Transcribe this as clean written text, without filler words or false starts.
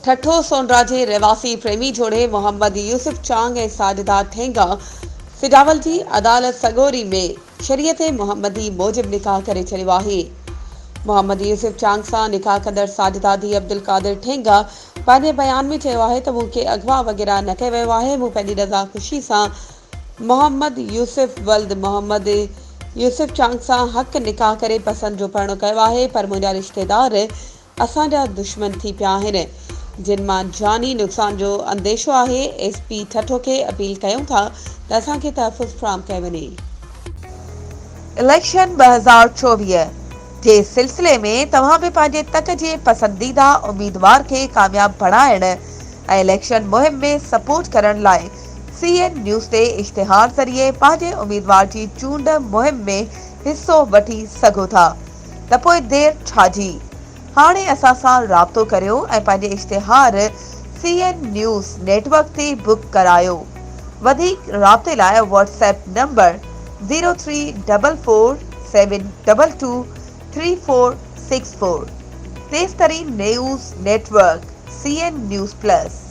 ٺٽو سونڊرا جي رهواسي پريمي جوڙي محمد يوسف چانگ ۽ ساجده ٺينگا سجاول جي عدالت سڳوري ۾ شريعت محمدي موجب نڪاح ڪري ڇڏيو آهي. محمد يوسف چانگ سان نڪاح ڪندڙ ساجده ڌيء عبدالقادر ٺينگا پنهنجي بيان ۾ چيو آهي ته مون کي اغوا وغيره نه ڪيو ويو آهي، مون پنهنجي رضا خوشي سان محمد يوسف ولد محمد يوسف چانگ سان حق نڪاح ڪري پسند جو پرڻو ڪيو آهي پر منهنجا رشتيدار اسان جا دشمن ٿي پيا آهن جن مان جاني نقصان جو انديشو آهي، ايس پي ٺٽو کي اپيل ڪيون ٿا ته اسان کي تحفظ فراهم ڪيو وڃي. اليڪشن 2024 جي سلسلي ۾ توهان به پنهنجي تڪ جي پسنديده اميدوار کي ڪامياب بڻائڻ ۽ اليڪشن مهم ۾ سپورٽ ڪرڻ لاء سي اين نيوز تي اشتهار ذريعي پنهنجي اميدوار جي چونڊ مهم ۾ حصو وٺي سگهو ٿا ته پوء دير ڇا جي؟ هاڻي اسان سان رابطو ڪريو ۽ پنهنجي اشتهار سي اين نيوز نيٽ ورڪ تي بڪ ڪرايو. وڌيڪ رابطي لاء Whats app number zero three double four seven double two three four six four تيز ترين news network C N news plus.